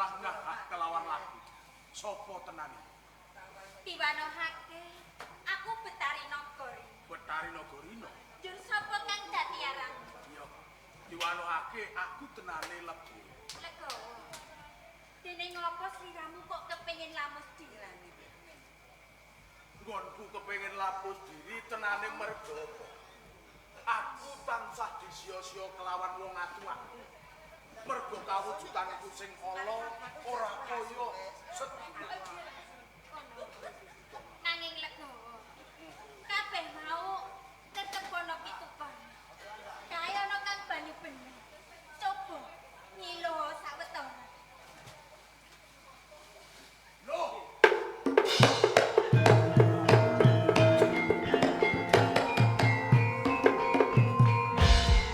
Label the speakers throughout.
Speaker 1: Tansah ngahah kelawan lagu. Sopo tenane?
Speaker 2: Diwanohake, aku Betari Nagari.
Speaker 1: Betari Nagarina.
Speaker 2: Njur sapa kang dadi aranmu?
Speaker 1: Iya. Diwanohake aku tenane Legowo.
Speaker 2: Legowo. Dene ngopo sliramu kok kepengin lamus diri?
Speaker 1: Nggonku kepengin lapus diri tenane mergo apa? Aku tansah disia-sia kelawan wong atuwaku. Mergo kawujudanku sing ala ora kaya sedulur.
Speaker 2: Nanging Legowo, kabeh mau tetep ana pitukone. Kae ana kang banyu bener. Coba nyilo sawetara.
Speaker 1: Loh,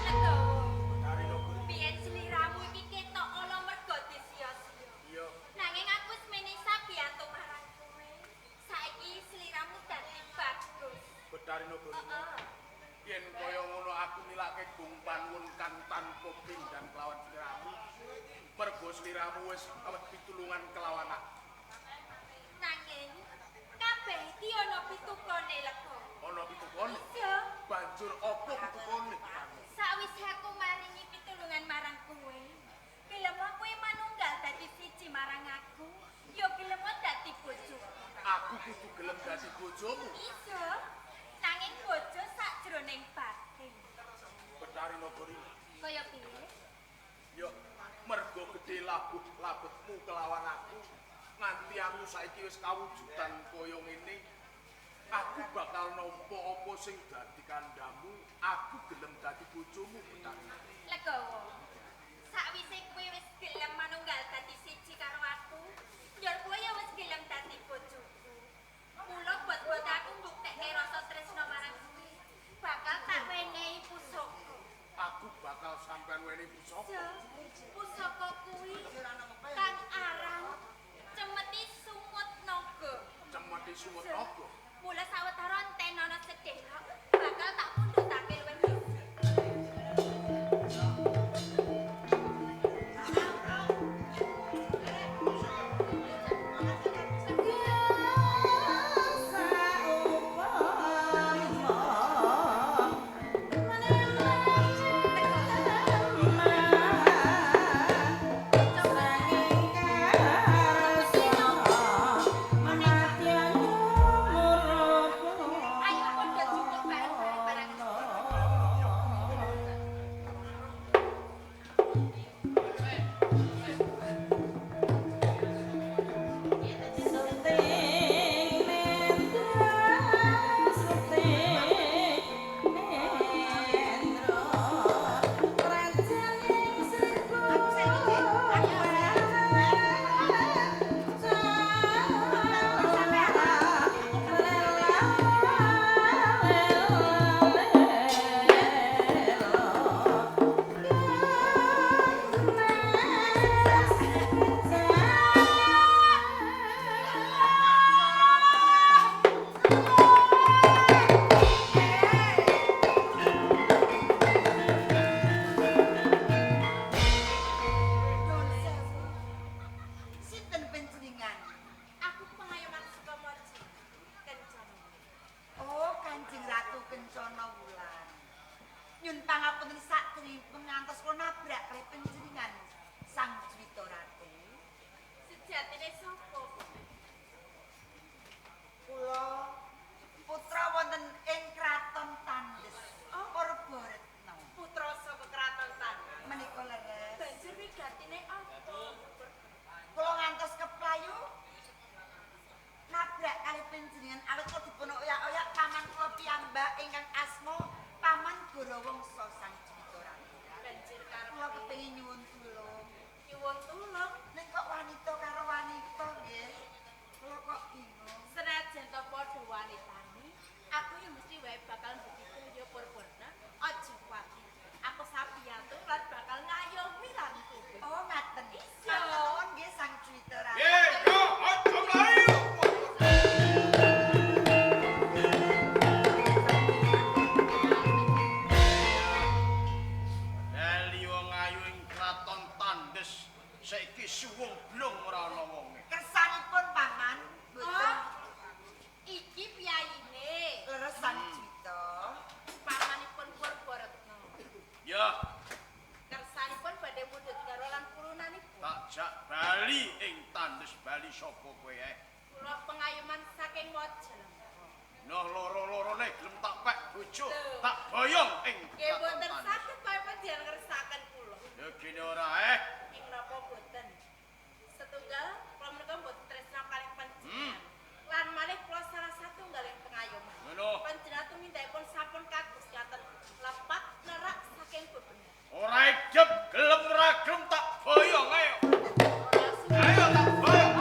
Speaker 2: Legowo,
Speaker 1: Betari Nagari.
Speaker 2: Biyen sliramu iki ketok ala mergo disia-sia.
Speaker 1: Iya.
Speaker 2: Nanging aku wis menehi sabiyantu marang kowe. Saiki sliramu dadi bagus.
Speaker 1: Betari Nagari.
Speaker 2: Heeh.
Speaker 1: Yen kaya ngono aku nilake gung panuwun kang tanpa pindhan kelawan sliramu. Mergo sliramu wis awet pitulungan kelawan aku.
Speaker 2: Nanging kabeh iki ana pitukone, Legowo.
Speaker 1: Ana pitukone.
Speaker 2: Iya.
Speaker 1: Banjur apa pitukone?
Speaker 2: Sawise aku maringi pitulungan marang kowe, gelem kowe manunggal dadi siji marang aku, ya gelem dadi bojoku.
Speaker 1: Aku kudu gelem dadi bojomu.
Speaker 2: Iya. Nanging bojo sakjroning batin.
Speaker 1: Betari Nagari.
Speaker 2: Kaya piye?
Speaker 1: Yo, mergo gedhe labuh-labetmu kelawan aku, nganti aku saiki wis kawujudan kaya ngene. Aku bakal nampa apa sing dadi kandhamu, aku gelem dadi bojomu, Betari.
Speaker 2: Legowo. Sakwise kowe wis gelem manunggal dadi siji karo aku, njur kowe ya wis gelem dadi bojoku. Mula bot-bot aku mbuktekke rasa tresna marang kowe, bakal tak wenehi pusaka.
Speaker 1: Aku bakal sampean wenehi pusaka.
Speaker 2: Ja, pusaka kuwi kang aran Cemeti Sumut Naga.
Speaker 1: Cemeti Sumut Naga.
Speaker 2: Mula sawetara entenono sedhelok bakal tak pundhutake luwih dhisik.
Speaker 3: Bali ing Tandes Bali sapa kowe ae?
Speaker 2: Kula pengayoman saking Majalengka.
Speaker 3: Nah loro-lorone gelem tak pek bojo, tak boyong ing
Speaker 2: Nggih mboten saged panjenengan ngersakaken kula.
Speaker 3: Ya gene ora eh.
Speaker 2: Ing napa boten? Setunggal kula menika mboten tresna kalih panjenengan. Lan malih kula salah satunggaling pengayoman.
Speaker 3: Ngono.
Speaker 2: Panjenengan tumindakipun sampun kados ngaten lepat nerak saking bebener.
Speaker 3: Ora idep gelem ora gelem tak boyong ayo. Ayo tak boyong.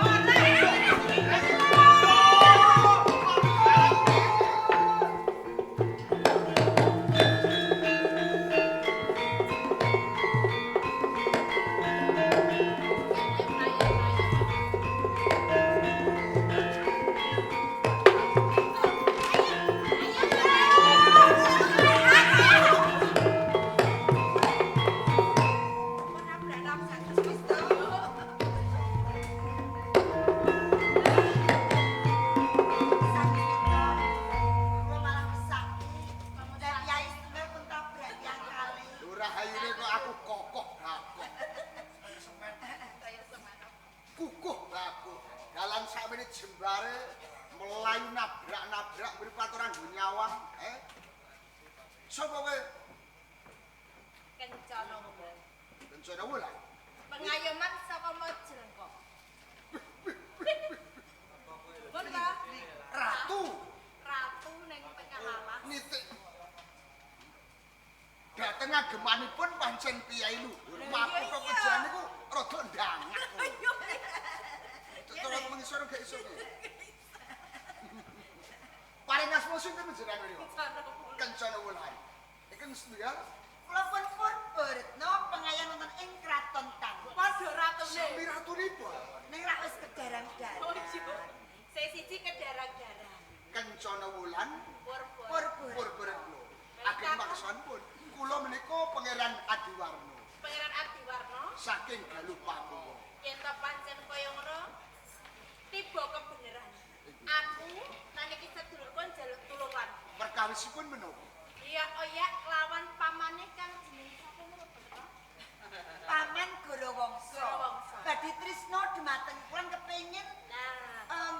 Speaker 2: Pengayoman saka Majalengka. Pun ta?
Speaker 4: Ratu.
Speaker 2: Ratu ning tengah alas.
Speaker 4: Nitik. Dhateng agemanipun pancen piyai luhur. Makutha kejaran niku rada ndangak. Terus mengisor gak iso. Paring asma sinten jenengan niku? Kencana Wulan. Ingkang setunggal
Speaker 5: kula pun Purbaretna pengayan wonten ing kraton Tandes.
Speaker 2: Padha ratune.
Speaker 4: Sami ratunipun.
Speaker 5: Ning rak wis kedarang-darang.
Speaker 2: Oh iya. Sing siji kedarang-darang.
Speaker 4: Kencana Wulan
Speaker 5: Purbaretna.
Speaker 4: Ageng maksanipun kula menika Pangeran Adiwarna.
Speaker 2: Pangeran Adiwarna
Speaker 4: saking Galuh Pakuwa.
Speaker 2: Yen to pancen kaya ngono tiba kebeneran. Aku lan iki sedulurku njaluk tulungan.
Speaker 4: Perkawisipun menapa?
Speaker 2: Iya oyak lawan pamane kang jenenge sapa ngono bener?
Speaker 5: Paman Gorawangsa. Badhe tresna dumateng kula kepengin nah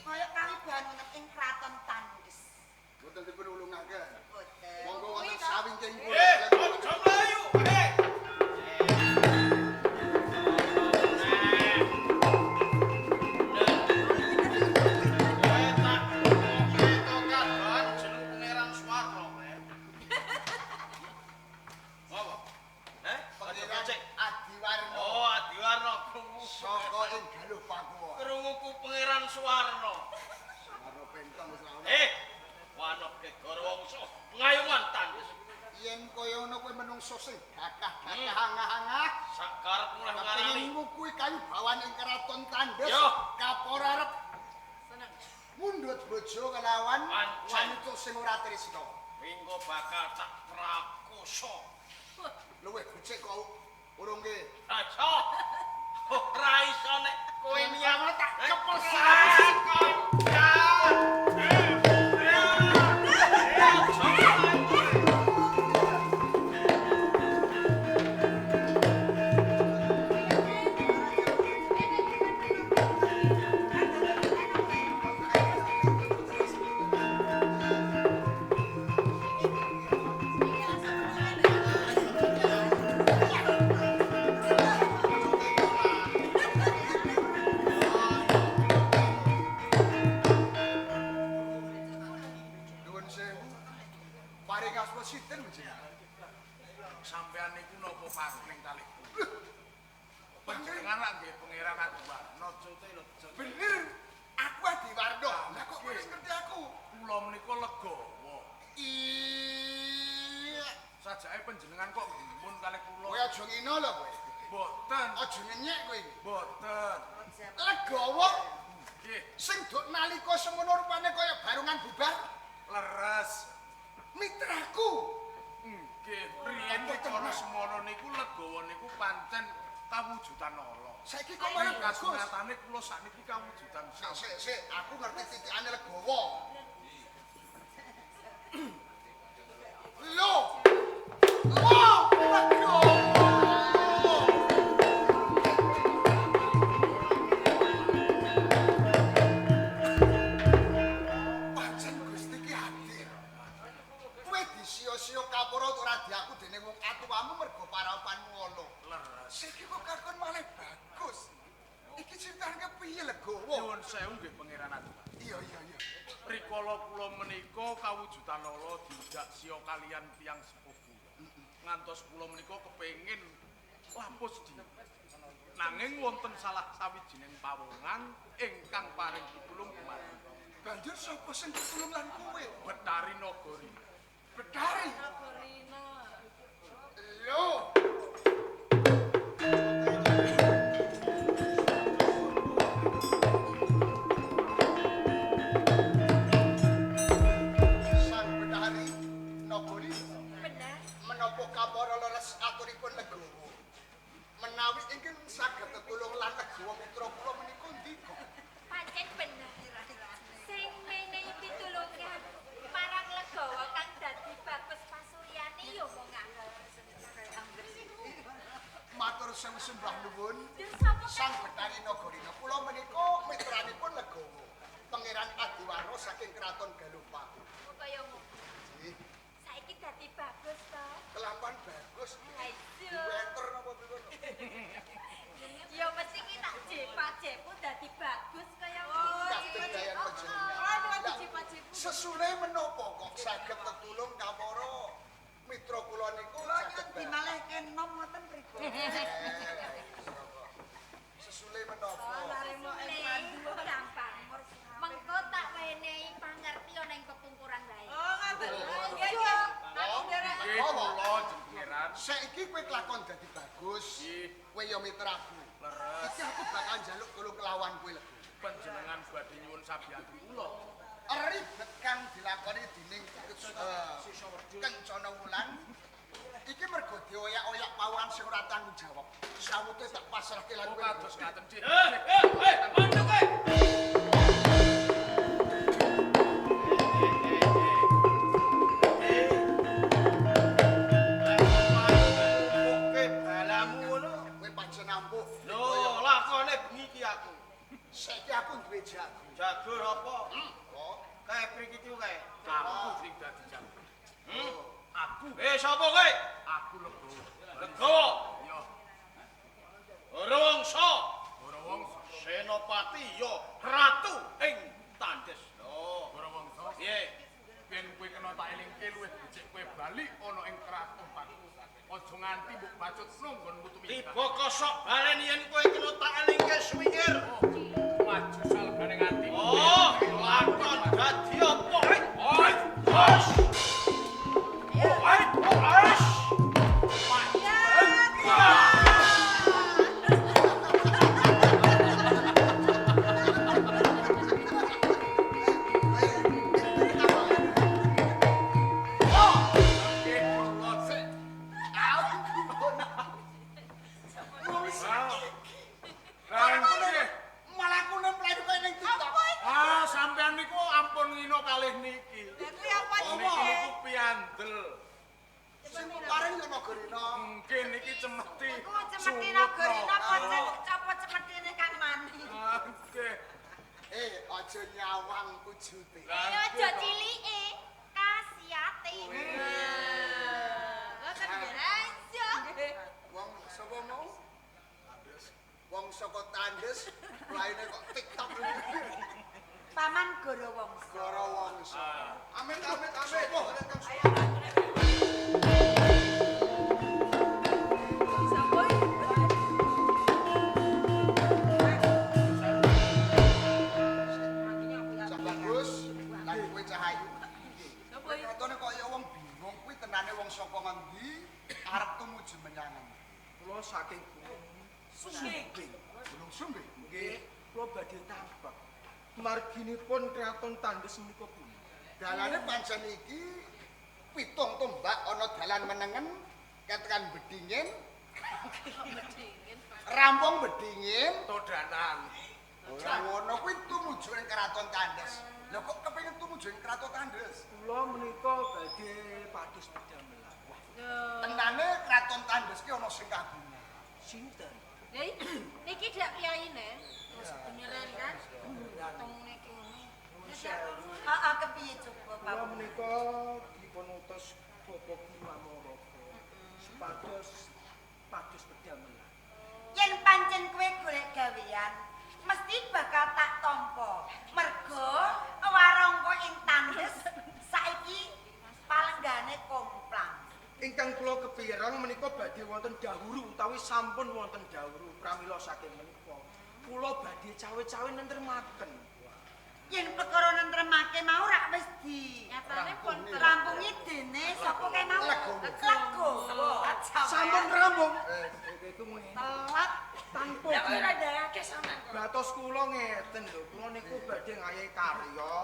Speaker 5: kaya kawibahan wonten ing kraton Tandes.
Speaker 4: Mboten dipun ulungaken.
Speaker 5: Mboten.
Speaker 4: Monggo wonten sawingking
Speaker 3: kula. Aja mlayu.
Speaker 4: Sing gagah-gagah angah-angah
Speaker 3: sak karep mulih ngarani
Speaker 4: kuwi kayu bawan ing kraton Tandes kapor arep
Speaker 2: seneng
Speaker 4: mundhut bojo kelawan wanita sing ora tresna
Speaker 3: minggo bakal tak prakosa
Speaker 4: luwih becik kok urung ki
Speaker 3: aja ora iso nek kowe niat
Speaker 4: tak kepel
Speaker 1: Sampeyan niku napa pangling kalih kula? Panjenengan lak nggih Pangeran Adiwarna cote lho.
Speaker 4: Bener, aku Adiwarna. Lah kok wis ngerti aku?
Speaker 1: Kula menika legawa.
Speaker 4: Iya.
Speaker 1: Sajake panjenengan kok gumun kalih kula.
Speaker 4: Kowe aja ngino lho kowe.
Speaker 1: Mboten.
Speaker 4: Aja ngenyek kowe iki.
Speaker 1: Mboten.
Speaker 4: Legawa
Speaker 1: nggih.
Speaker 4: Sing duk nalika semono rupane kaya barungan bubar.
Speaker 1: Leres.
Speaker 4: Mitraku.
Speaker 1: Nggih, riyen dikala semono niku legawa niku pancen kawujudan Allah.
Speaker 4: Saiki kok malah bagus.
Speaker 1: Nyatane kula sakniki kawujudan.
Speaker 4: Sik sik sik, aku ngerti titikane legawa. Lho. Lho, legawa.
Speaker 1: Nyuwun sewu nggih Pangeran Adipati.
Speaker 4: Iya iya iya.
Speaker 1: Rikala kula menika kawujudan ala diudak siya kaliyan tiyang sepuh kula. Ngantos kula menika kepengin lapus diri. Nanging wonten salah sawijining pawongan ingkang paring pitulung dumateng.
Speaker 4: Banjur sapa sing pitulung lan kowe?
Speaker 1: Betari Nagari.
Speaker 4: Betari Nagarina. Lho. Sang Betari Nagari.
Speaker 2: Bener.
Speaker 4: Menapa kapara leres aturipun legowo? Menawi ingkang saged tetulung lan legowo mitra kula menika ndika.
Speaker 2: Pancen bener. Sing menehi pitulungan marang legowo kang dadi bagus pasuryane ya mung aku.
Speaker 4: Matur sewu sembah nuwun. Sang Betari Nagarina kula menika mitranipun legowo. Pangeran Adiwara saking Kraton Galuh Paku.
Speaker 2: Kaya ngono.
Speaker 4: Nggih.
Speaker 2: Saiki dadi bagus to?
Speaker 4: Kelakuan bagus.
Speaker 2: Ha iya.
Speaker 4: Weter napa pripun?
Speaker 2: Ya mesti ki tak jepak-jepu dadi bagus kaya ngono.
Speaker 4: Kabedayan panjenengan. Sesule menapa kok saged tetulung kawara mitra kula niku saged
Speaker 5: dimalehke nom ngoten pripun?
Speaker 4: Sesule menapa?
Speaker 2: Gampang. Mengko tak wenehi pangerti ana ing pepungkuran wae.
Speaker 6: Oh, ngaten. Nggih, nggih. Aku nderek.
Speaker 1: Nggih kula Pangeran.
Speaker 4: Saiki kowe kelakon dadi bagus. Kowe ya mitraku.
Speaker 1: Leres.
Speaker 4: Iki aku bakal njaluk tulung kelawan kowe lho.
Speaker 1: Panjenengan badhe nyuwun sabiyantu kula.
Speaker 4: Ribet kang dilakoni dening Kencana Wulan iki mergo dioyak-oyak pawongan sing ora tanggung jawab. Sawute tak pasrahke lan kowe.
Speaker 1: Kados ngaten, Dik.
Speaker 3: Mandek kowe. Oke, balamu ngono.
Speaker 4: Kowe pancen ampuh.
Speaker 3: Lho, lakone bengi iki aku.
Speaker 4: Saiki aku duwe jago.
Speaker 3: Jago apa?
Speaker 4: Kok
Speaker 3: kae mriki iki kae.
Speaker 1: Aku sing dadi jago. Aku.
Speaker 3: Sapa kowe?
Speaker 1: Aku Legowo.
Speaker 3: Legowo.
Speaker 1: Iya.
Speaker 3: Gorawangsa.
Speaker 1: Gorawangsa.
Speaker 3: Senopati ya ratu ing Tandes. Lho,
Speaker 1: Gorawangsa.
Speaker 3: Piye?
Speaker 1: Yen kowe kena tak elingke luwih becik kowe bali ana ing kraton Paku. Aja nganti mbok bacutno nggonmu tumindak.
Speaker 3: Tiba kosok baleni yen kowe kena tak elingke swingir.
Speaker 1: Maju salbane nganti.
Speaker 3: Oh, lakon dadi apa?
Speaker 1: Oi,
Speaker 3: Bos. Oi, bos.
Speaker 5: Paman Gorawangsa.
Speaker 4: Gorawangsa. Amit amit amit. Cah bagus, lan kowe Cahayu. Kratone kaya wong bingung kuwi tenane wong saka ngendi arep tumuju menyang endi.
Speaker 7: Kula saking Gunung Sumbing.
Speaker 4: Gunung Sumbing.
Speaker 7: Nggih, kula badhe tambak. Marginipun Kraton Tandes menika pundi?
Speaker 4: Dalane pancen iki pitung tombak ana dalan menengen ketekan bedingin.
Speaker 6: Bedingin.
Speaker 4: Rampung bedingin
Speaker 1: todanan.
Speaker 4: Ora ngono kuwi tumuju ing Kraton Tandes. Lha kok kepengin tumuju ing Kraton Tandes?
Speaker 7: Kula menika badhe pados pedamelan.
Speaker 4: Tenane Kraton Tandes ki ana sing kagungan.
Speaker 7: Sinten?
Speaker 6: Lha niki dak piyayine. Wis beneran kan? Tengene kene.
Speaker 5: Heeh, kepiye coba
Speaker 7: Kula
Speaker 5: Pak?
Speaker 7: menika dipun utus Bapak Guru Amaraga supados pados pedamelan.
Speaker 5: Yen pancen kowe golek gawean, mesti bakal tak tampa.
Speaker 7: Ingkang kula kepireng menika badhe wonten dahuru utawi sampun wonten dahuru pramila saking menika. Kula badhe cawe-cawe nentremaken.
Speaker 5: Yen perkara nentremake mau rak wis di
Speaker 6: Nyatane pun
Speaker 5: rampungi dene sapa kae mau? Legowo.
Speaker 7: Sampun rampung. Iku ngene.
Speaker 5: Telat.
Speaker 7: Tanpa
Speaker 6: Lah kok ora ndarake sampean kok.
Speaker 7: Batos kula ngeten lho, kula niku badhe ngayahi karya,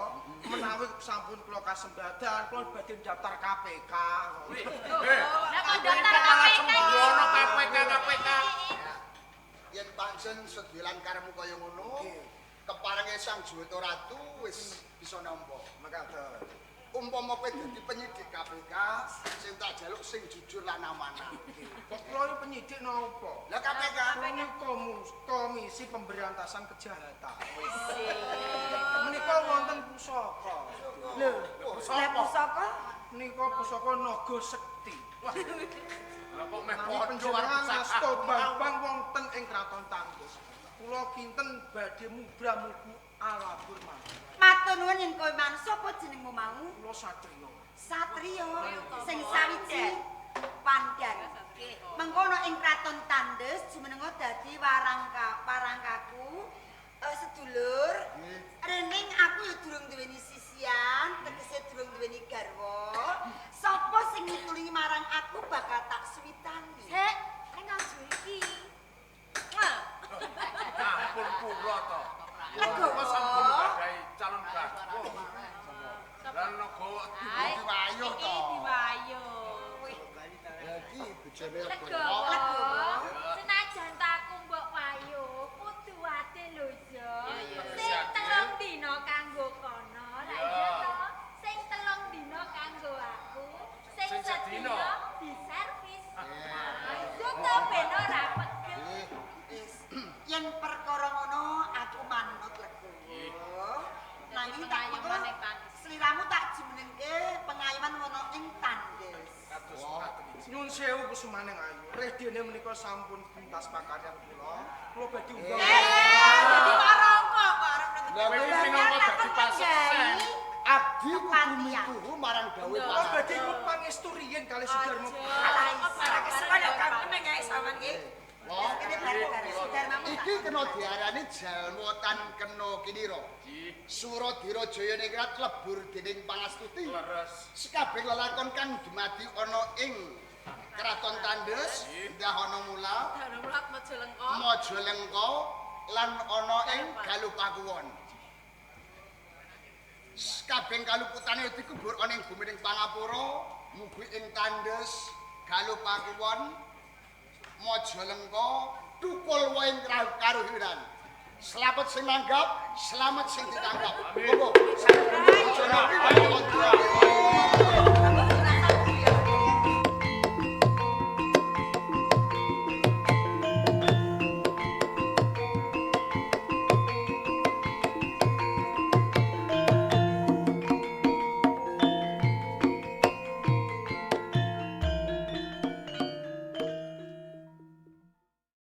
Speaker 7: menawi sampun kula kasembadan, kula badhe daftar KPK.
Speaker 2: Lah kok daftar
Speaker 1: Malah
Speaker 2: KPK
Speaker 1: sembrono KPK KPK.
Speaker 4: Yen pancen sedhelan karepmu kaya ngono, keparenge Sang Juwita Ratu wis bisa nampa.
Speaker 7: Mekaten.
Speaker 4: Umpama kowe dadi penyidik KPK, sing tak jaluk sing jujur lan amanah.
Speaker 7: Kok kula iki penyidik napa?
Speaker 4: Lah KPK
Speaker 7: Kula niku Komisi Pemberantasan Kejahatan. Menika wonten pusaka.
Speaker 5: Lho, lah pusaka
Speaker 7: Menika pusaka Naga Sekti.
Speaker 1: Lah kok meh
Speaker 7: Nami
Speaker 1: padha karo
Speaker 7: panjenengan
Speaker 1: pusaka
Speaker 7: ngasta Bambang wonten ing Kraton Tandes. Kula kinten badhe mubra-mubu alabur mawon.
Speaker 5: Matur nuwun yen kowe manut sapa jenengmu mau?
Speaker 7: Kula Satrio.
Speaker 5: Satrio sing sawiji pandan. Mengkono ing Kraton Tandes jumenenga dadi warangkaku sedulur. Rening aku ya durung duweni sisian, tegese durung duweni garwa. Sapa sing mitulungi marang aku bakal tak suwitani.
Speaker 6: Hek, ning aja iki.
Speaker 1: Ampun kula to.
Speaker 5: Legowo.
Speaker 1: Kula sampun gadahi calon garwa. Lah naga
Speaker 4: diwayuh
Speaker 6: Iki
Speaker 4: to.
Speaker 6: diwayuh.
Speaker 4: Lah iki bojone
Speaker 2: Legowo. Senajan ta aku mbok wayo, kudu adil lho ya. Sing telung dina kanggo kono, lah iya to. Sing telung dina kanggo aku, sing
Speaker 1: Sing sedina.
Speaker 2: sedina diservis. Iya to ben ora pegel.
Speaker 5: Wis, yen perkara ngono aku manut Legowo. Nanging tak
Speaker 6: Pengayoman ing Tandes.
Speaker 5: Sliramu tak jumenengke pengayoman ana ing Tandes.
Speaker 1: Kados mekaten iki.
Speaker 7: Nyun sewu kusumaning ayu. Redene menika sampun buntas pakaryan kula. Kula badhe unggah.
Speaker 6: Dadi warangka kok arep nang
Speaker 4: Lah
Speaker 1: Kowe
Speaker 4: kowe
Speaker 1: minangka dadi paseksen.
Speaker 4: abdi kudu mituhu marang dawuh
Speaker 7: Kula badhe nyuwun pangestu riyin kalih Sudarma.
Speaker 6: Ora kesuwen kok kamu neng ae sampean iki.
Speaker 4: Wah,
Speaker 5: Kene bareng-bareng Sudarmamu.
Speaker 4: iki kena diarani jalma tan kena kinira. Suradira Jayaningrat lebur dening pangastuti.
Speaker 1: Leres.
Speaker 4: Sekabeh lelakon kang dumadi ana ing Kraton Tandes, Dahana Mula,
Speaker 6: Dana mulat Majalengka.
Speaker 4: Majalengka lan ana ing Galuh Pakuwon. Kabeh kaluputane dikubur ana ing bumi ning Pangapura, mugi ing Tandes, Galuh Pakuwon, Majalengka, tukul wae ing karuhuran. Slamet sing nanggap, slamet sing ditanggap. Monggo. Ayo.